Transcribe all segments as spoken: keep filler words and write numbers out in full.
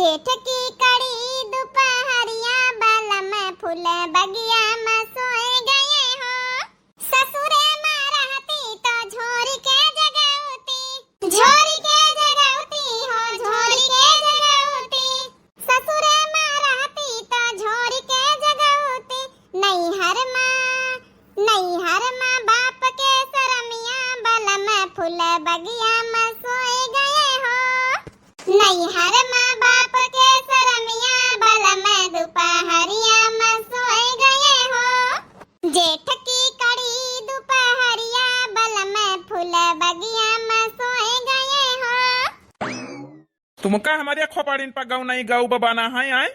जेठ की कड़ी दुपहरिया बलम फूल बगिया में सोए गए हो। ससुरे में रहती तो झोरी के जगौती, झोरी के जगौती हो, झोरी के जगौती। ससुरे में रहती तो झोरी के जगौती। नैहर में, नैहर में बाप के सरमिया बलम फूल बगिया में सोए गए हो। नैहर में बाप के सरमिया बलम दुपहरिया में सोए गए हो। जेठ की कड़ी दुपहरिया बलम फूल बगिया में सोए गए हो। तुमका हमरे खोपड़िन पर गौ नहीं गौ बबाना है, आए?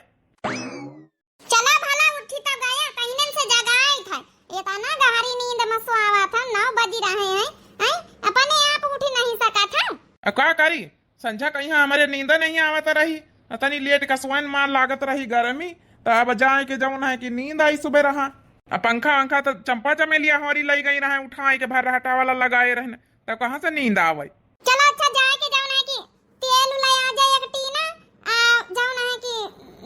चला भला उठी तो गया, कहिनन से जगाई था। इतना गहरी नींद में सोआवा था, नौ बजी रहे हैं, हैं? अपने आप उठी नहीं सका था। अब का करी, संझा कहीं हमरे नींद नहीं आवत रही, अतनी लेट का सोन मार लागत रही गर्मी, त अब जाए के जौन है कि नींद आई सुबह रहा। अब पंखा वंखा तो चंपा चमेलिया होरी लई गई रहे, उठाए के भर रहटा वाला लगाए रहने, तब कहाँ से नींद आवे? चलो अच्छा, जाए के जौन है कि तेल ले आ जाए एक टीना, आ जौन है कि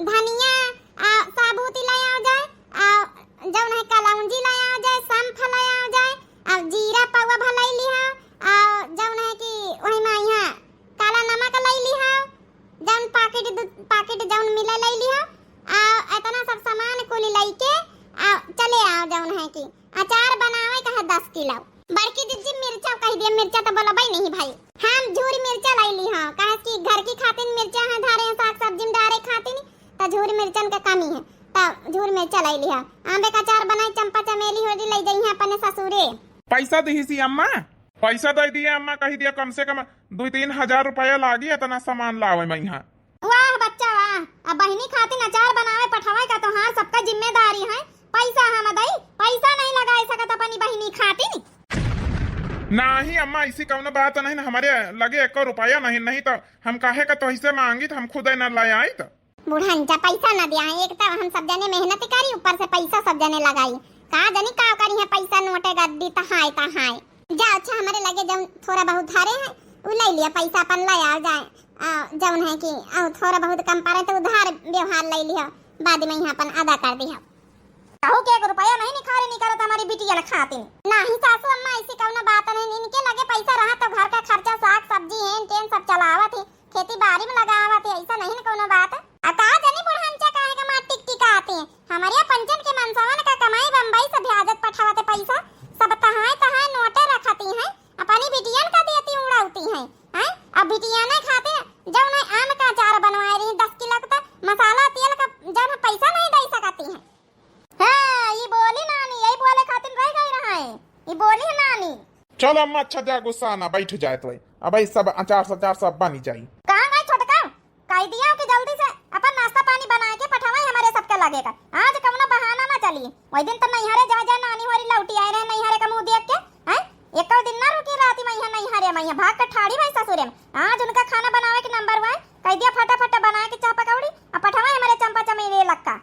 धनिया, आ साबुत ले आ जाए, आ जौन है कलौंजी ले आ जाए, संफ ले आ जाए, आ जीरा पौवा भलई लिहा, आ जौन है कि वही में यहाँ काला नमक ले लिहा, जौन पाकिट दु-, पाकिट जौन मिले ले लिहा, आ इतना सब सामान कुल लइके आ चले आओ। जौन है कि अचार बनावे का है दस किलो। बड़की जिज्जी मिर्चा कह दिया, मिर्चा तो बोलबई नहीं भाई। हम झूर मिर्चा लाई ली हाँ, काहे कि घर की खातिन मिर्चा है धारे हैं, साग सब्जी में डारे खातिन, तो झूर मिर्चन के कमी है, तो झूर मिर्चा लाई ली हाँ। आंबे का अचार बनाई, चंपा चमेली होरी ले जाई हैं अपने ससुरे। पैसा दिही सी अम्मा? पैसा दे दिए अम्मा, कह दिया कम से कम दो तीन हजार रुपया लागी इतना सामान लावे में यहाँ। वाह बच्चा वाह, अब बहिनी खातिन अचार बनावे पठावे का तोहार सबका जिम्मेदारी है। पैसा हम दई, पैसा नहीं लगाए सकत अपनी बहिनी खातिन। नाही अम्मा, ऐसी कौनो बात नहीं ना, हमारे लगे एको रुपया नहीं, नहीं तो हम काहे का तोहिसे मांगी, तो हम खुदे न ले आई तो। बुढ़न जा पैसा न दिया है, एक तो हम सब जने मेहनत करी, ऊपर से पैसा सब जने लगाई। का जनी का करी है पैसा, नोटे गद्दी तहाय तहाय। जा अच्छा, हमारे लगे जौन थोड़ा बहुत धरे है, उ ले लिया पैसा अपन ले आ जाए। आ, जौन है कि, आ, थोड़ा बहुत कम पड़े तो उधार व्यवहार ले लिया, बाद में यहाँ अपन अदा कर दिया। कहू के एक रुपया नहीं निखारे निकलत हमारी बिटिया खातिन। नाही सासू अम्मा, ऐसी कौनो बात नहीं, इनके लगे पैसा रहा तो घर का खर्चा, साग सब्जी, हेन टेन सब चलावत ही, खेती बाड़ी में लगावत ही, ऐसा नहीं न कौनो बात। आ का जनी बुढ़नचा काहे का मार टिक टिकाते हैं? हमारे पंचन के मनसवन का कमाई बम्बई से ब्याजत पठावत पैसा, सब तहाय तहाय नोटे रखती हैं, अपनी बिटियन का देती उड़ावती हैं, हैं? अब बिटियन खातिर जौन है आम का अचार बनवाए रही दस किलो का, तो मसाला तेल का जौन है पैसा नहीं दे सकती हैं। हाँ, ई बोली नानी, यही बोले खातिर रह गई रहा है। ई बोली है नानी। चल अम्मा, अच्छा जा, गुस्सा ना, बैठ जाए तो। अब ई सब अचार सचार सब बनी जाई। कहाँ गए छोटका? कह दिया कि जल्दी से अपन नाश्ता पानी बना के पठावे हमारे सबके लगे का। आज कौनो बहाना ना चली। वही दिन तो नैहरे जा जा नानी होरी लौटी आए रहे नैहरे का मुंह देख के। हैं? एको दिन ना रुकी रहती मैं यहाँ नैहरे, मैं यहाँ भाग के ठाड़ी भाई ससुरे में। आज उनका खाना बनावे के नंबर हुआ है। कह दिया फटाफट बना के चाह पकौड़ी और पठावे हमारे चंपा चमेली लक्का।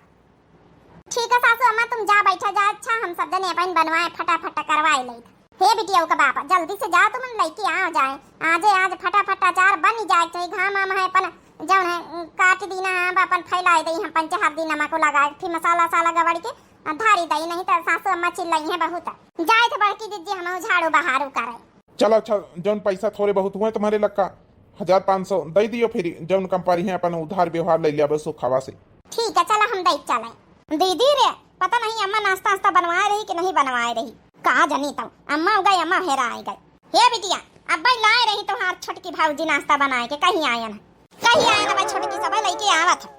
ठीक है सासू अम्मा, तुम जा बैठा जा। अच्छा, हम सब जने अपन बनवाए फटाफट करवाए लेत। हे बिटिया का बाप, जल्दी से जाओ, तुम लइके आओ जाए। आजे आज फटाफट अचार बनी जाए, चाहे घाम आम है अपन जौन है काट दीना है, अपन फैलाए दई हम पंचे हाथ दीना मा को लगाए, फिर मसाला साला गवड़ के आ धारी दई, नहीं तो सासू अम्मा चिल्लाई है बहुत। जाए थे बड़की दीदी, हम झाड़ू बहारू करे। चलो अच्छा, जौन पैसा थोड़े बहुत हुए तुम्हारे लक्का, हजार पाँच सौ दे दियो, फिर जौन कम परी है अपन उधार व्यवहार ले लिया बस सुखावा से। ठीक है, चला हम दे चले। दीदी रे, पता नहीं अम्मा नाश्ता वास्ता बनवाए रही कि नहीं बनवाए रही। का जनी तब अम्मा गए, अम्मा हेरा आए गए। हे बिटिया, अब्बा लाए रही तोहार छोटकी भौजी नाश्ता बनाए के, कहीं आयन है, कहीं आयन है, छोटकी सब लइके आवत है।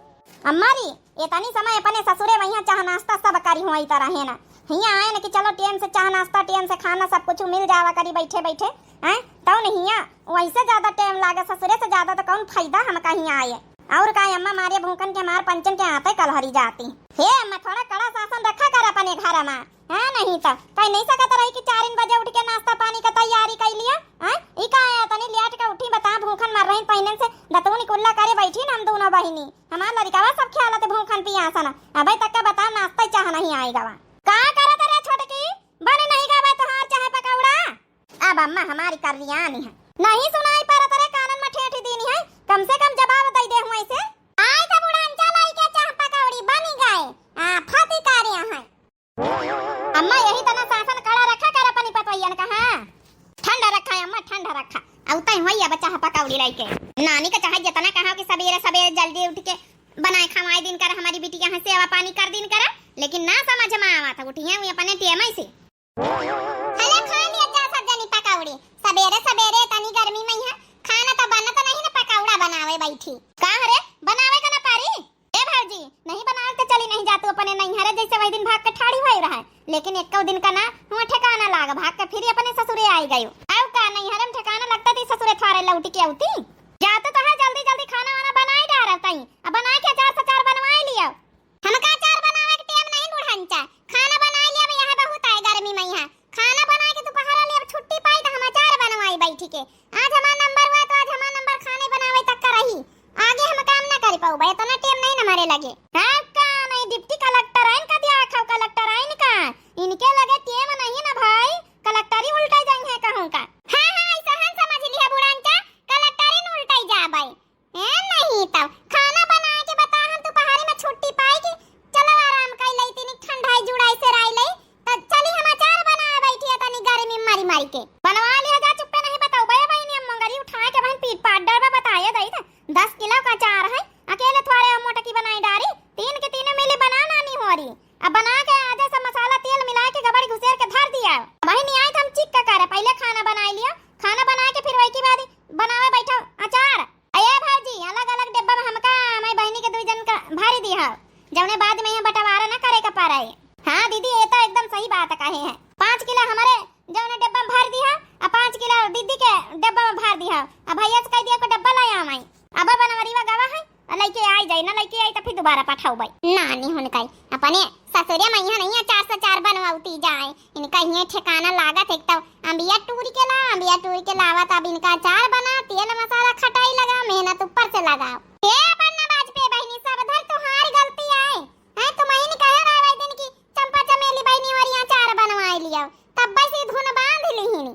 अम्मा री, इतनी समय अपने ससुरे वहियां चाह नाश्ता सब करी हुआ इतर रहे ना, हियां आयन कि चलो टेम से चाह नाश्ता, टेम से खाना सब कुछ मिल जावा करी बैठे बैठे, हैं? तौ नहीं है, वैसे ज्यादा टेम लागे, ससुरे से ज्यादा तो कौन फायदा हम कहीं आए। और का अम्मा, मारे भूखन के मार पंचन के आते कलहरी जाती। हे अम्मा, थोड़ा कड़ा शासन रखा कर अपने घर में, है नहीं तो कहीं नहीं सकत रही कि चार बजे उठ के नाश्ता पानी का तैयारी कर लिया, हैं? ई का है, तनी लेट के उठी, बता, भूखन मर रही, पहले से दतूनी कुल्ला करे बैठी ना हम दोनों बहिनी। हमार लड़िकावा सब खेलत भूखन पियासन, अबे तक का बता, नाश्ता चाह नहीं आएगा वा। का करत रे छोटकी, बन नहीं गावा तोहार चाह पकौड़ा? अब अम्मा हमारी कर रियानी है, नहीं सुनाई परत रे कानन में ठेठी दीनी है, कम से कम जवाब दे दे हुआ इसे। आ के। नानी का चाहे जितना कहा कि सबेरे सबेरे जल्दी उठ के बनाए खवाए दिन कर, हमारी बिटिया है सेवा पानी कर दिन कर, लेकिन ना समझ में आवत है, उठिए हुई अपने टेम से। हले खा लिया जा सब जनी पकौड़ी, सबेरे सबेरे तनी गर्मी में है, खाना तो बनत नहीं ना, पकौड़ा बनावे बैठी। का हरे बनावे का ना पारी? ए भौजी, नहीं बनावे तो चली नहीं जातू अपने नैहरे, जैसे वही दिन भाग के ठाड़ी हुई रहा, लेकिन एक्को दिन का ना हुआ ठिकाना लाग, भाग के फिर अपने ससुरे आई गयो। अब का नैहरे में ठिकाना लगता थी ससुरे थारे लौट के औती। जातू तो है जल्दी जल्दी खाना वाना बनाए डारत तई, अब बनाए के अचार सचार बनवाए लियो। हमका अचार बनावे के टेम नहीं बुढ़ंचा, खाना बनाए लिया, अब यहाँ बहुत आए गर्मी में यहाँ खाना बनाए के दोपहर ले अब छुट्टी पाई तो हम अचार बनवाई बैठ के। आज हमार नंबर हुआ तो आज हमार नंबर खाने बनावे तक का रही, आगे हम काम ना कर पाऊबे, इतना टेम नहीं न हमारे लगे। हाँ का नहीं, डिप्टी कलेक्टर आइन का दिया खाओ, कलेक्टर आइन का, इनके लगे टेम नहीं ना भाई, कलेक्टरी उल्टा जाई है कहूँ का। हाँ हाँ, ऐसा हम समझ लिया बुढ़ंचा, कलेक्टरी न उल्टाई जाबे। ए, नहीं तब खाना बनाए के बता, हम दोपहरी में छुट्टी पाई कि चलो आराम कर ले, तनी ठंडाई जुड़ाई से राई ले, तो चली हम अचार बनाए बैठी है तनी गर्मी में मरी मरी के। बनवा लिया जा, चुप्पे नहीं बताओ बे बहिनी, हम मंगरी उठाए के बहन पीट पाट डरबा बताए दई था। दस किलो का अचार है, अकेले थोड़े हम मोटकी बनाई डारी, तीन के तीनों मिली बना नानी हो रही। अब बना के आधे सब मसाला तेल मिला के गबड़ी घुसेर के धर दिया। अब बहिनी आई तो हम चिक का करे, पहले खाना बनाए लिया, खाना बनाए के फिर वही के बाद बनावे बैठा अचार। ए भौजी, अलग-अलग डिब्बा में हमका, हमारी बहिनी के दुई जन का भरी दिहा, जौने बाद में यहाँ बंटवारा ना करे के पड़े। हाँ दीदी, ये तो एकदम सही बात कहे हैं। पाँच किलो हमारे जौने डिब्बा में भर दिहा, आ पाँच किलो दीदी के डिब्बा में भर दिहा, आ भैया से कह दिया को डिब्बा ले आवे। अब बनवरीवा गवा है, आ लइके आई जाई, ना लइके आई तो फिर दोबारा पठाउबे। नानी हुन कही, अपने ससुरे में यहाँ नहीं अचार सचार बनवाउती जाए। इनका हिये ठिकाना लागत, एक तो अम्बिया टूर के ला, अम्बिया टूर के लावा, तब इनका अचार बना, तेल मसाला खटाई लगा, मेहनत ऊपर से लगाओ। हे पन्ना बाजपेयी बहिनी, सब धर तुहार गलती आए। हैं, तुम ही कहे रहे वही दिन की चंपा चमेली बहिनी और यहाँ अचार बनवाए लियो, तब बस ये धुन बांध लिहिनी।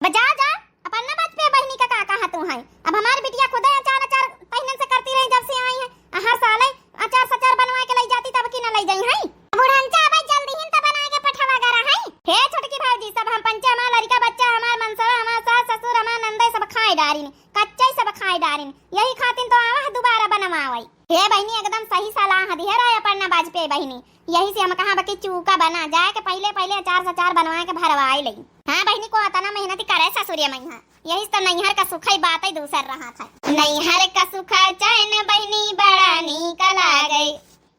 बजा जा, अब पन्ना बाजपेयी बहिनी का का कहा तू है? अब हमार बिटिया खुदे अचार अचार पहिनन से करती रही जब से आई है, आ हर साल अचार सचार बनवा के लई जाती, तब की न लई जाई है। बुढ़ंचा अब जल्दी हिन त बना के पठवा गरा है। हे छोटकी भौजी, सब हम पंचे, हमार लड़का बच्चा, हमार मनसवा, हमार सास ससुर, हमार नंदे सब खाए डारिन, कच्चे सब खाए डारिन, यही खातिर तो आवा है दोबारा बनवावे। हे बहिनी, एकदम सही सलाह दिहे रहे पन्ना बाजपेयी बहिनी, यही से हम कहा बा कि चूका बना जाए के पहले पहले अचार सचार बनवा के भरवाई लई। हाँ बहिनी, को अतना मेहनत करे ससुरे में, हाँ। यही तो नैहर का सुखई बात ही दूसर रहा था। नैहर का सुख चैन बहिनी बड़ा नीक लागे,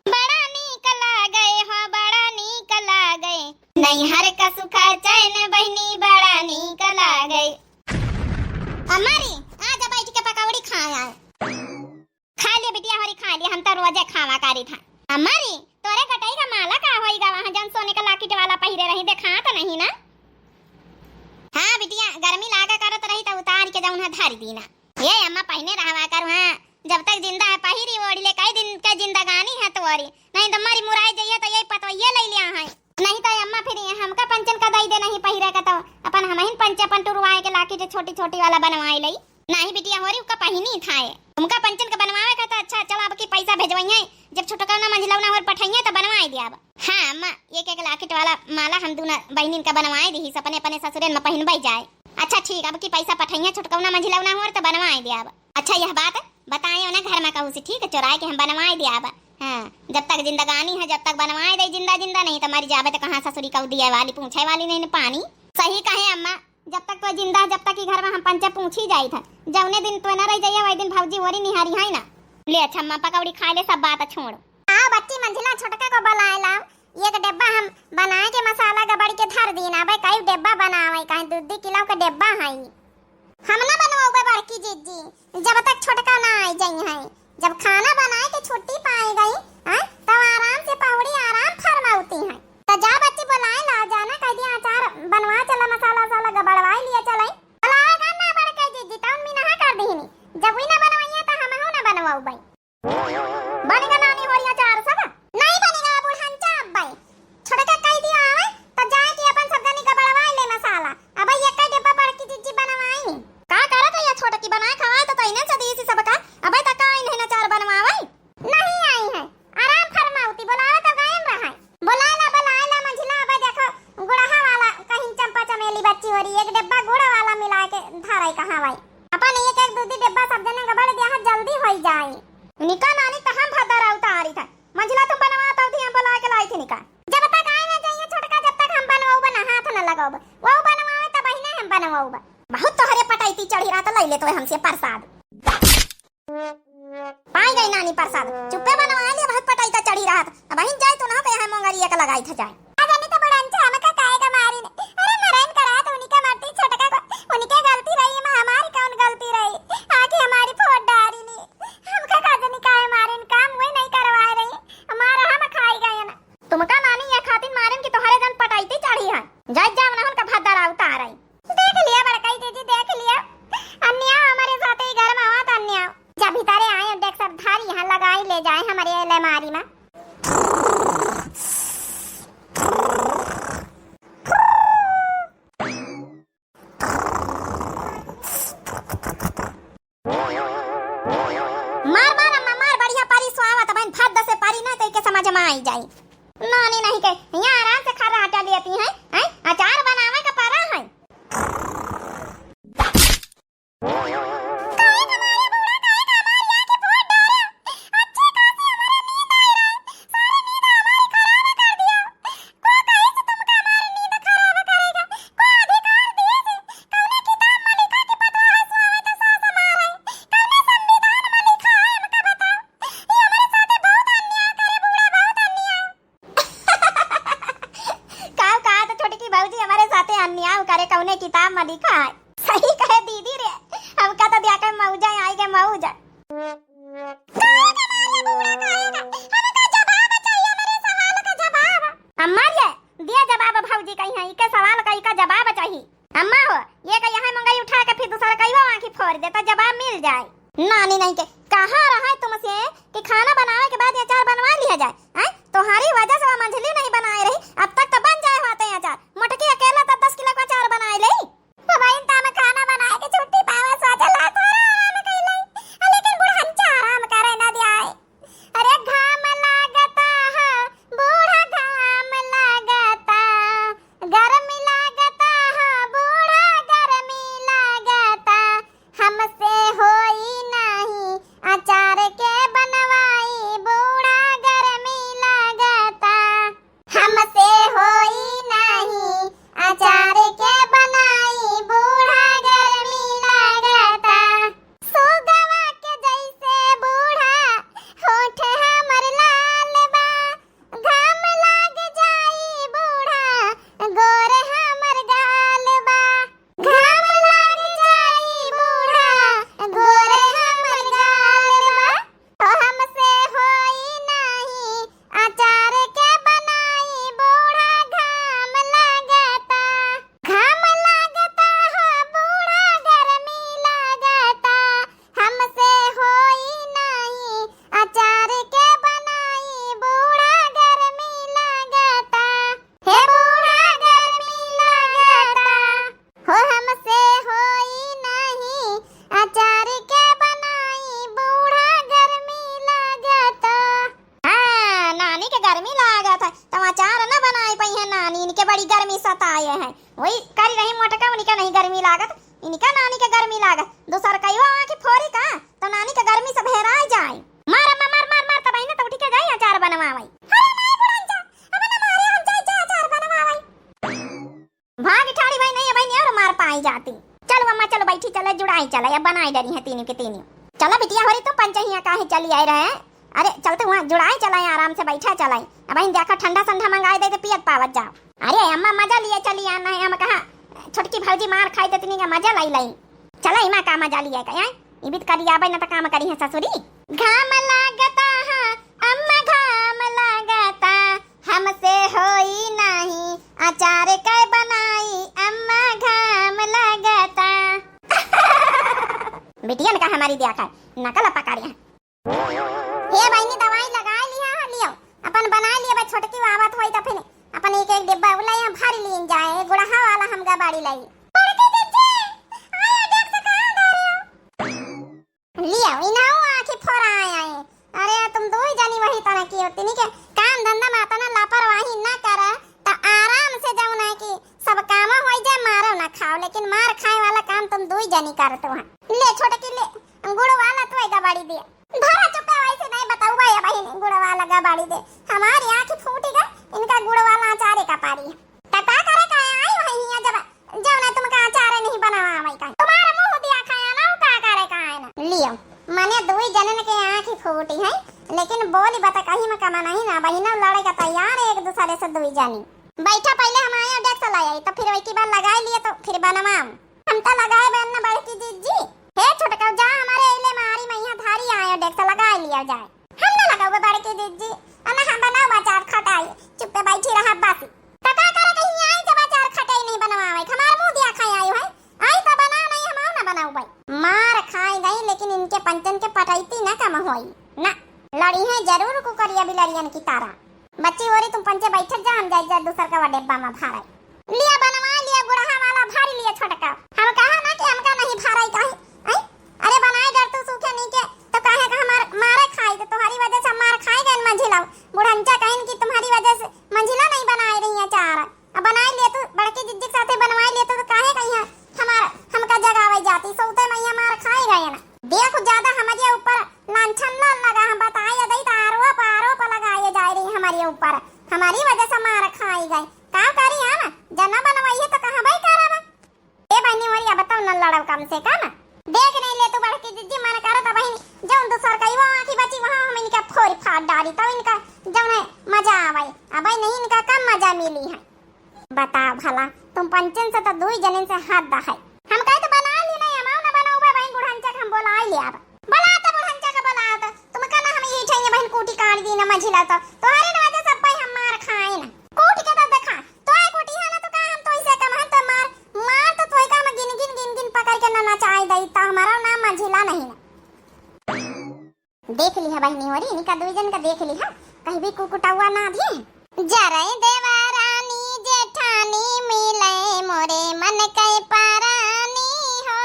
बड़ा नीक लागे हो, बड़ा नीक लागे। नैहर का सुख चैन बहिनी बड़ा नीक लागे। अम्मा रे, आ जा बैठ के पकौड़ी खाया। खा ले बिटिया होरी, खा ले, हम तो रोजे खावा करी था। अम्मा रे, तोरे गटई का माला का होई गवा है, जौन सोने का लाकिट वाला पहिरे रही, देखा तो नहीं ना? हाँ बिटिया, गर्मी लागा करत रही तो उतार के जौन है धर दीना। ये अम्मा पहिने रहवा करू, हाँ, जब तक जिंदा है पहिरी ओढ़ी ले, कई दिन के जिंदगानी है तोरी, नहीं तो मरी मुराई जइए तो यही पतवइये ले लिया है। नहीं तो अम्मा फिर ये हमका पंचन का दई दे नहीं पहिरे का, तो अपन हमहिन पंचे अपन टुरवाए के लाकिट छोटी छोटी वाला बनवाए लई। नाही बिटिया होरी, उका पहिनी थाए। उनका पंचन का बनवावे का तो अच्छा, चलो अब की पैसा भेजवइहे, जब छोटकौना मंझिलौना होर पठइहे तो बनवाए दियाब। हाँ अम्मा, एक एक लाकिट वाला माला हम दूना बहिनिन का बनवाए दिही, अपने अपने ससुरेन में पहिनबे जाए। अच्छा ठीक, अब की पैसा पठइहे छोटकौना मंझिलौना होर तो बनवाए दियाब। अच्छा यह बात बताए ना घर में कहू से, ठीक है, चोराए के हम बनवाए दियाब। हाँ, जब तक जिंदगानी है जब तक बनवाए दे जिंदा जिंदा, नहीं तो मर जाबे तो कहाँ ससुरी कऊ दिए वाली पूछे वाली नहीं न पानी। सही कहे अम्मा, जब तक तो जिंदा है, जब तक ई घर में हम पंचे पूछी जाई था, जौने दिन तो न रह जाइए, वही दिन भौजी ओरी निहारी है ना। ले अच्छा अम्मा, पकौड़ी खाए ले, सब बात छोड़। आओ बच्ची, मंझिला छोटका को बुलाए लाओ, एक डिब्बा हम बनाए के मसाला गबड़ के धर दीन, अबे कई डिब्बा बनावे, कहीं दू दू किलो के डिब्बा है। हम ना बनवाओगे बड़की जिज्जी, जब तक छोटका ना आई जाई है। जब खाना बनाए के छुट्टी पाए गई, हैं, तब आराम से पहुड़ी आराम फरमाउती हैं। तो जा बच्ची बुलाए ला, जाना कह दिया अचार बनवा चला, मसाला वसाला गबड़वाए लिया चले। बुलाए गा ना बड़के जिज्जी, तउन मी नहा कर दीनी। जब वी ना बनवाइए तो हम हो ना बनवाऊ बई। बनेगा नानी होरी अचार सब? नहीं बनेगा बुढ़ंचा अब्बई। छोटका कह दिया आवे, तो जाए के अपन सब जनी का बड़वाए ले मसाला। अबे ये कई डिब्बा बड़की जिज्जी बनवाई। का करत है ये छोटकी, बनाए खवाए तो तैने से दीसी सबका। अबे तक आई नहीं अचार बनवावे। नहीं आई है, आराम फरमाउती, बुलावे तो गायन रहा है। बुलाए ला, बुलाए ला मंझिला, अबे देखो गुड़हा वाला कहीं चंपा चमेली बच्ची होरी, एक डिब्बा गुड़ वाला मिला के धराई कहाँ भाई। अपन एक बहुत तोहरे पटैती चढ़ी रहत, लइ ले तोहे हमसे प्रसाद। पाई गई नानी प्रसाद, चुप्पे बनवा लिया, बहुत पटैता चढ़ी रहत। अबहिन जाई तो ना कहे मोंगरिया के लगाई था जाए। अरे नहीं तो बुढ़ंचा हमका काहे का मारी ने? अरे मरन करा तो उनका मरती छोटका को, उनके गलती रही, एमा हमारी कौन गलती रही? आके हमारी फोड़ डारी नी। हमका का जनी काहे मारे ने, काम वही नहीं करवाए रही। हमारा हम खाई गए ना। तुमका नानी ये खातिर मारे ने कि तोहरे जन पटैती चढ़ी है। जाई जाओ ना उनका भद्दर उतार आई। देख लिया बड़काई दीदी, देख लिया। अन्या हमारे साथे ही घर में आवत अन्या। जा भीतरे आए, देख सब धारी यहाँ लगाई ले जाए हमारे अलमारी में। मार, मार अम्मा, मार, बढ़िया परी स्वावत, बहन भद्द से परी ना तो इके समझ में आई जाई। नानी नहीं के, यहाँ आराम से खर्राटा लेती हैं, हैं? अचार बनावे का परा है। काहे का मारे बूढ़ा, काहे का हमारी आँखें फोड़ डारे? अच्छे खासी हमारे नींद आई रहे, सारी नींद हमारी खराब कर दिया। को कहे से तुमका हमारी नींद खराब करेगा? को अधिकार दिए से? कौने किताब में लिखा कि पतोह सुआवे तो सास मारे? कौने संविधान में लिखा है, हमका बताओ। ये हमारे साथे बहुत अन्याय करे बूढ़ा, बहुत अन्याय। का, का तो छोटकी भौजी हमारे साथे अन्याय करे, कौने किताब में लिखा है? सही कहे दीदी रे, हमका तो दिया के मौजा आई के मौजा। काहे का मारे बूढ़ा, काहे का? हमका जवाब चाहिए, मेरे सवाल का जवाब। अम्मा रे, दिया जवाब भौजी कही है, इके सवाल का इका जवाब चाहिए। अम्मा हो, ये का यहाँ मंगाई उठा के फिर दूसरा कईवा आँखी फोड़ देता, जवाब मिल जाए। नानी नहीं के, कहा रहा है तुमसे कि खाना बनावे के बाद ये अचार बनवा लिया जाए, हैं? तुम्हारी वजह से वो मंझली नहीं बनाए रही, अब तक तो बन जाए होते हैं अचार। मोटकी अकेला तो दस किलो का अचार बनाए ले। अब इन ताम खाना बनाए के छुट्टी पावे, सोचे ला थोड़ा आराम कर ले, लेकिन बुढ़ंचा आराम करे ना दिया है। अरे घाम लागता है बूढ़ा, घाम लागता, गर्मी लागता है बूढ़ा, गर्मी लागता, हमसे होई नाही अचार के बनवाई बूढ़ा, गर्मी लागता, हमसे होई नाही अचार के बनाई बूढ़ा, गर्मी लागता। सुगवा के जैसे बूढ़ा होठ हमर लाल बा, घाम लाग जाई बूढ़ा, गोर हमर गाल बा। घाम लाग जाई बूढ़ा, गोर हमर गाल बा। ओ हमसे होई नाही अचार के बनाई बूढ़ा, घाम लागता। घाम लागता हो बूढ़ा, गर्मी लागता, हमसे होई नाही अचार के बनाई बूढ़ा, गर्मी लागता। हे बूढ़ा, गर्मी लागता, हो हमसे होई नाही अचार के बनाई बूढ़ा, गर्मी लागता। हाँ, नानी के गर्मी लागत है, तो अचार न बनाए पइहैं नानी, इनके बड़ी गर्मी सताए है। वही करी रही मोटका, उनके नहीं गर्मी लागत, इनका नानी के गर्मी लागत। दूसर कईवा आँखी फोरी का, तो नानी के गर्मी से भेराए जाए। मार अम्मा, मार, मार, मार, तब ना तो उठी के जाए अचार बनवावे। अरे नहीं बुढ़ंचा, अब ना मारे, हम जाए, जाए अचार बनवावे। भाग ठाड़ी भाई, नहीं, भाई नहीं, और मार पाई जाती। चलो अम्मा, चलो बैठी, चले जुड़ाई, चले अब बनाई डरी है तीनों के तीनों। चलो बिटिया, हो रही तू पंचहिया काहे चली आए रहे? अरे चलते हुआ जुड़ाई चलाए, आराम से बैठा चलाए। अब इन देखा ठंडा संडा मंगाए दे, दे पियत पावत जाओ। अरे अम्मा मजा लिए चली आना है, हम कहा छोटकी भौजी मार खाई देती नहीं का मजा लाई लाई। चला इमा का मजा लिया का, आय? इबित करी आबे न त काम करी है ससुरी। घाम लागता है अम्मा, घाम लागता, हमसे होई नाही अचार के बनाई अम्मा, घाम लागता। बिटियन का हमारी दिया खाए, नकल पका रही है। हे बहिनी, दवाई लगा लिया, लियो। अपन बना लिया, बस छोटकी आवत होई त फिर अपन एक एक डिब्बा उला यहाँ भर लीन जाए। गुड़हा वाला हम गबाड़ी लाई। बड़की जिज्जी, आए डेग से कहाँ धरे हो? लियो, इनाऊ आँखी फोरा आए आए। अरे तुम दो ही जनी वही तरह की होती नहीं के काम धंधा में इतना लापरवाही ना करा, तो आराम से जाओ ना कि सब काम हो जाए, मारो ना खाओ, लेकिन मार खाए वाला काम तुम दो ही जनी करते हो। ले छोटकी ले, गुड़ वाला तो गबाड़ी दिया। धरा चुका, वैसे नहीं बताऊबा ये बहिनी, गुड़ वाला गबाड़ी दे। हमारी आँख फूटी गई, इनका गुड़ वाला अचारे का पारी है। त का करे का आई वही हियाँ जब, जब ना तुमका अचारे नहीं बनावा भाई का। तुम्हारा मुंह दिया खाया ना, का करे का है ना। लियो, मने दुई जनन के आँखी फूटी है, लेकिन बोली बता कहीं में कमा नहीं ना, बहिना लड़े का तैयार है एक दूसरे से दुई जनी। बैठा पहले हम आया डेक्स ले आई, तो फिर वही की बार लगाई लिए तो फिर बनवाम। हम तो लगाए बन ना बड़की जिज्जी। हे छोटका जा हमारे अइले मारी मैया धारी आयो डेक्स लगाई लिया जाए। हम ना लगाओ बड़की जिज्जी, अना हम बनाओ अचार खटाई, चुप्पे बैठी रहा बस। तो का करे कहीं आई जब अचार खटाई नहीं बनवावे, हमार मुंह दिया खाए आयो है। आई तो बनाओ नहीं हम ना बनाओ भाई। मार खाए गई लेकिन इनके पंचन के पटैती ना कम होई। ना, लड़ी है जरूर कुकरिया बिलरियन की तारा। बच्ची होरी तुम पंचे बैठत जा, हम जाई जा दूसर का डेब्बा में भारे। लिया बनवा लिया गुड़हा वाला भारी लिया छोटका। हम कहा ना कि हमका नहीं भारे काहे? आई? अरे बनाए डर तू सूखे नहीं के, तो काहे का हमार मारे खाई, तो तुम्हारी वजह से मार खाए गए मंझिला। बुढ़ंचा कहिन कि तुम्हारी वजह से मंझिला नहीं बनाए रही है चार। अब बनाए लिए तू बड़की जिज्जी के साथे बनवाए लिए तू, तो काहे कहीं है हमार, हमका जगावे जाती, सौते मैया मार खाए गए ना। देखो ज्यादा हमारे ऊपर लांछन न लगा, हम बताए दई तो आरोप आरोप लगाए जाए रही हमारे ऊपर, हमारी वजह से मार खाई गई। का करी हम, जना बनवाई है तो कहाँ भाई करब। ए बहनी मोरी अब तो न लड़ब कम से कम। देख नहीं ले तू बड़की जिज्जी मन करत बहिनी, जौन दूसर कई वो आँखी बची वहाँ हम इनका फोड़ फाड़ डाली, तब इनका जौन है मजा आवे। अब नहीं इनका कम मजा मिली है। बताओ भला, तुम पंचन से तो दुई जनिन से हद है। हम कहे तो बना ली नहीं, हम ना बनाओ बहिन बुढ़ंचा के हम बोला ही ले अब। बोला तो बुढ़ंचा के बोला तो तुम का ना हम ये चाहिए बहिन कूटी काट दी ना मझिला तो तोहरे ना वजह सब भाई हम मार खाए ना। कूट के तो देखा, तो आए कूटी है ना तो का हम तो इसे कम है तो मार, मार तो तोय का हम गिन गिन गिन गिन पकड़ के ना नचाई दई तो हमारा नाम मझिला नहीं ना। देख लिहा बहिनी होरी, इनका दुई जन का देख लिहा, कहीं भी कुकुटौआ ना धी। जरई देवा रानी जेठानी मिले मोरे मन के परानी हो।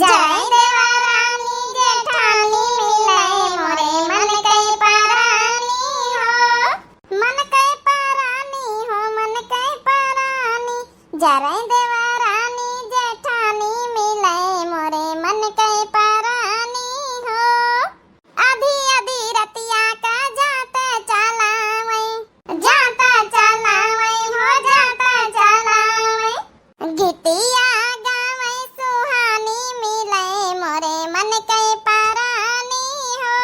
जरई देवा रानी जेठानी मिले मोरे मन के परानी हो। मन के परानी हो, मन के परानी। जरई देवा रानी जेठानी मिले मोरे मन के परानी हो। आधी आधी रतिया का जात चलावई, जात चलावई हो, जात चलावई। गीतिया गावई सुहानी मिले मोरे मन के परानी हो।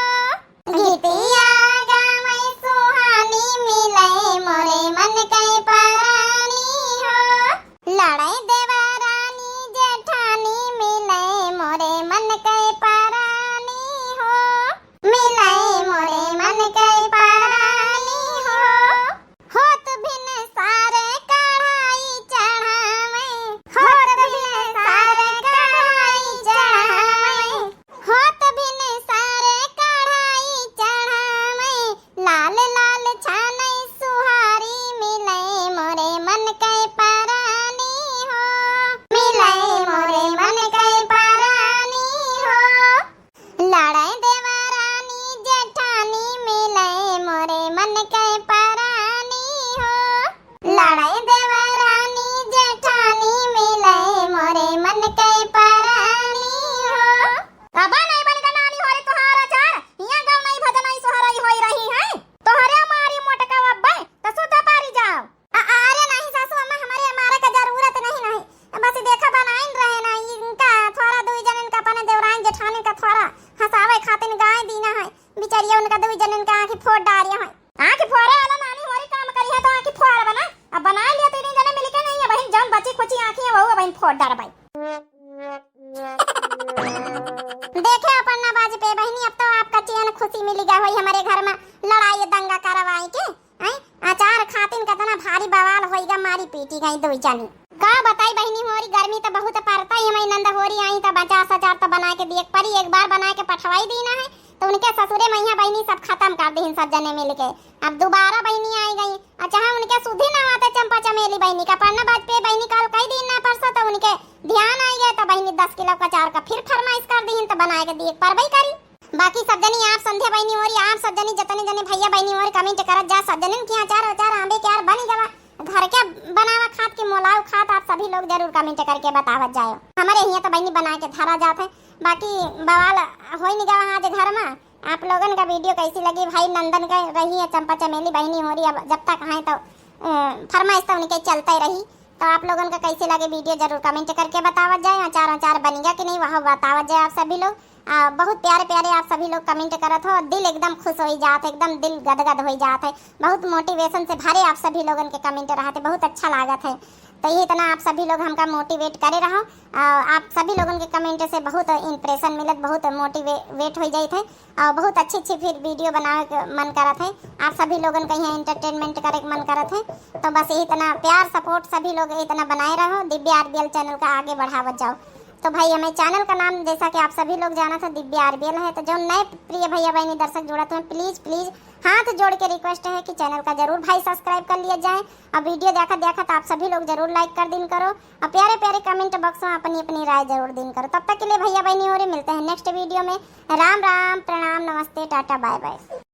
गीतिया गावई सुहानी मिले मोरे मन के परानी हो। लड़ई देवा रानी जेठानी मिले मोरे मन के परानी हो। मिले मोरे मन के परानी हो। होत भिनसार कढ़ाई चढ़ावे, होत भिनसार कढ़ाई चढ़ावे, होत भिनसार कढ़ाई चढ़ावे। लाल लाल छानई सुहारी मिले मोरे मन के परानी हो। मिले मोरे मन के परानी हो। लड़ई देवा रानी जेठानी मिले मोरे मन के परानी हो। लड़ई देवा रानी जेठानी मिले मोरे मन के परानी हो। अब नहीं बन का नानी होरी तोहार अचार, हियां गाँव नहीं भजन नहीं सोहरई होई रही है। तोहरे मारी मोटका अब्बे त सुध पारी जाओ। अ-, अरे नहीं सासू अम्मा, हमारे मारे का जरूरत नहीं, नहीं। बस देखा बनाइन रहे ना, इनका थोड़ा दुई जन इनका अपने देवराइन जेठानी का थोड़ा हंसावे खातिर गाय दीना है। बिचारिया उनका दुई जन इनका आँखी फोड़ डारिया है। आँखी फोड़े वाला नानी होरी काम करी है तो आँखी फोड़ बना। अब बना लिया तीन जने मिलके नहीं है बहिन, जौन बची खुची आँखी है वो बहिन फोड़ डारबाई। देखे अपन ना बाज पे बहिनी, अब तो आपका चैन खुशी मिली गया होई हमारे घर में लड़ाई दंगा करवाई के। हैं? अचार खातिन कितना भारी बवाल होइगा, मारी पीटी गई दुई जनी। का बताई बहिनी होरी, गर्मी तो बहुत पड़ता ही, हमारी नंद होरी आई तो अचार सचार तो बना के दिए परी, एक बार बना के पठवाई दीना है तो उनके ससुरे मैया बहिनी सब खत्म कर दीन सब जने मिल के। अब दोबारा बहिनी आई गई, अच्छा हम उनके सुधी ना आते चंपा चमेली बहिनी का पढ़ना बाज पे बहिनी काल कई दिन ना परसों तो उनके ध्यान आई गए तो बहिनी दस किलो का अचार का फिर फरमाइश कर दीन तो बना के दिए परबई करी। बाकी सब जनी आप संध्या बहिनी होरी, आप सब जनी जतने जने भैया बहिनी होरी comment करत जा, सब जनिन के अचार अचार आंबे के अचार बन गवा, घर के बनावा खात के मोलाव खात, आप सभी लोग जरूर comment करके बतावत जाए। हमारे हियां तो बहिनी बना के धरा जात है, बाकी बवाल होई नहीं गवा आज घर में। आप लोगन का video कैसी लगी भाई, नंदन का रही है चंपा चमेली बहिनी होरी, अब जब तक हैं तो अ, फरमाइश तो उनके चलते रही। तो आप लोगन का कैसे लगे वीडियो जरूर कमेंट करके बतावत जाए। अचार अचार बनिगा कि नहीं, वह बतावत जाए आप सभी लोग। आ, बहुत प्यारे प्यारे आप सभी लोग कमेंट करत हो, दिल एकदम खुश हो जात है, एकदम दिल गदगद हो जात है। बहुत मोटिवेशन से भरे आप सभी लोगन के कमेंट रहते, बहुत अच्छा लागत है। तो ये इतना आप सभी लोग हमका मोटिवेट करे रहो। आ, आप सभी लोगन के कमेंट से बहुत इंप्रेशन मिलत, बहुत मोटिवेट हो जाइत है और बहुत अच्छी अच्छी फिर वीडियो बनावे के मन करत है। आप सभी लोगन का यहाँ एंटरटेनमेंट करे के मन करत है। तो बस यही इतना प्यार सपोर्ट सभी लोग इतना बनाए रहो, दिव्या आरबीएल चैनल का आगे बढ़ावत जाओ। तो भाई, हमें चैनल का नाम जैसा कि आप सभी लोग जानत है, दिव्या आरबीएल है। तो जो नए प्रिय भैया बहनी दर्शक जुड़त हैं, प्लीज प्लीज हाथ जोड़ के रिक्वेस्ट है कि चैनल का जरूर भाई सब्सक्राइब कर लिया जाए और वीडियो देखत देखत आप सभी लोग जरूर लाइक कर दिन करो और प्यारे प्यारे कमेंट बॉक्स में अपनी अपनी राय जरूर दिन करो। तब तक के लिए भैया बहनी हो रही, मिलते हैं नेक्स्ट वीडियो में। राम राम, प्रणाम, नमस्ते, टाटा, बाय बाय।